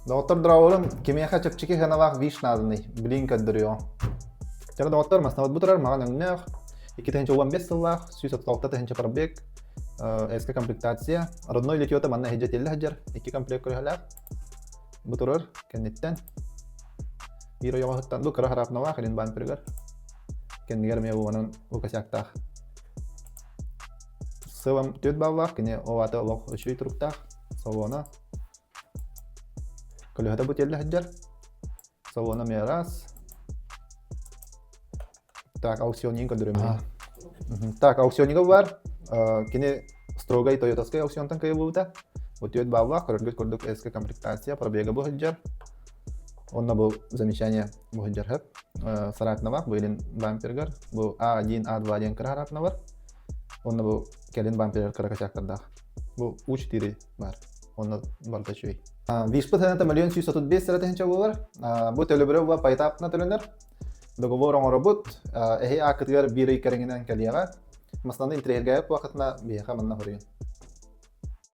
Доҕоттор дорооболорун, кимиэхэ чэпчэки сыаналаах виш нааданый, билиҥ көрдөрүөҕүҥ. Дьэ доҕоттор, массыынабыт бу турар, маҕан өҥнөөх, 2015 сыллаах, 136 тыһыынча пробег, СК комплектация, родной литьета манна иһирдьэ тиэллэ сылдьар, икки комплект көлөһөлөөх. Бу турар кэнниттэн биир ойоҕоһуттан бу кыра хараапналаах илин бамперыгар кэннигэр эмиэ буоланан бу косяктаах. Сылам 4 баллаах, кини ол аата олох үчүгэй туруктаах, салона Көлөһөтө бу тиэллэ сылдьар. Салона эмиэ ыраас. Так, аукционигын көрдөрөммүн. Так, аукционига бар. Кини строгай тойотовскай аукционтан кыайыллыбыта. Бу түөрт баллаах, көрөргүт курдук СК комплектация, пробега бу сылдьар. Онно бу замечание бу сылдьар хөп. Саратнова, бу илин бампергар. Бу А1, А2 диэн кыра хараапна бар. Онно бу кэлин бампергар кыра косяктардаах. Бу У4 баар. Онно барыта үчүгэй. Вишпыт сыаната 1 135 эрэ тыһыынча буолар. Бу төлөбүрэ була поэтапно төлөнөр. Договор оҥоробут. Эһи ааккытыгар биир ый кэриҥинэн кэлиэҕэ. Масланы интириэһиргээбит буолахытына биһиэхэ манна хоруйун.